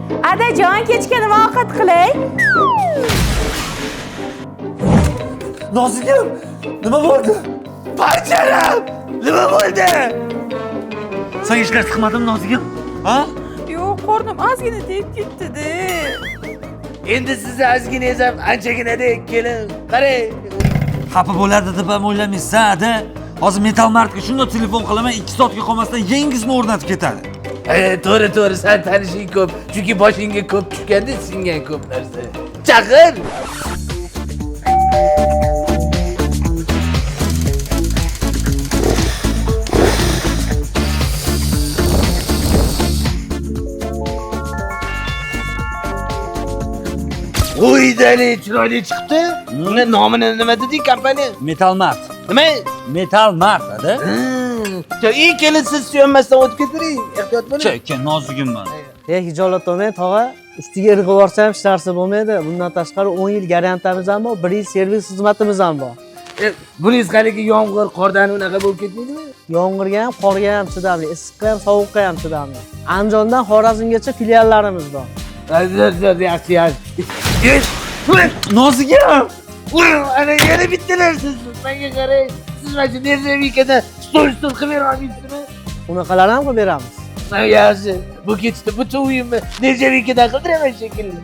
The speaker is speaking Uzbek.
Adajon, kechga nima ovqat qilay? Nozigim, nima bo'ldi? Parchalam! Nima bo'ldi? Sen hech narsa qilmadingmi, Nozigim? Ha? Yo'q, qornim ozgina tegib ketdi-da. Endi sizni ozgina ham anchagina-da, kelin. Qarang. Xafa bo'ladi deb ham o'ylamaysiz, ada. Hozir Metal Martga shundoq telefon qilaman, 2 soatga qolmasdan yangisini o'rnatib ketadi. To'g'ri, to'g'ri, sen tanishing ko'p. Chunki boshingga ko'p tushganda singan ko'p narsa. Chaqir. Voy dali, chiroyli chiqibdi. Uni nomini nima deding kompaniya? Metal Mart. Nima? Metal Mart, ada. Ey kelin, siz suyanmasdan o'tib ketavering. Ehtiyot bo'ling. Chekka, Nozigim man. Ey, hijolat bo'lmang, tog'a. Ustiga irg'ib borsa ham hech narsa bo'lmaydi. Bundan tashqari 10 yil garantiyamiz ham bor, 1 yil servis xizmatimiz ham bor. Buningiz haligi yomg'ir, qordan unaqa bo'lib ketmaydimi? Yomg'irga ham, qorga ham chidamli, issiqqa ham, sovuqqa ham chidamli. Andijondan Xorazmgacha filiallarimiz bor. Yaxshi, yaxshi. Nozigim! Ana yana bittalar siz. Menga qarang. Siz mana shu nervikadan stol qilib bera olmaysizmi? Unaqalar ham qilib beramiz. Yaxshi. Bu ketdi, butun uyimni nervikadan qildiraman shekilli.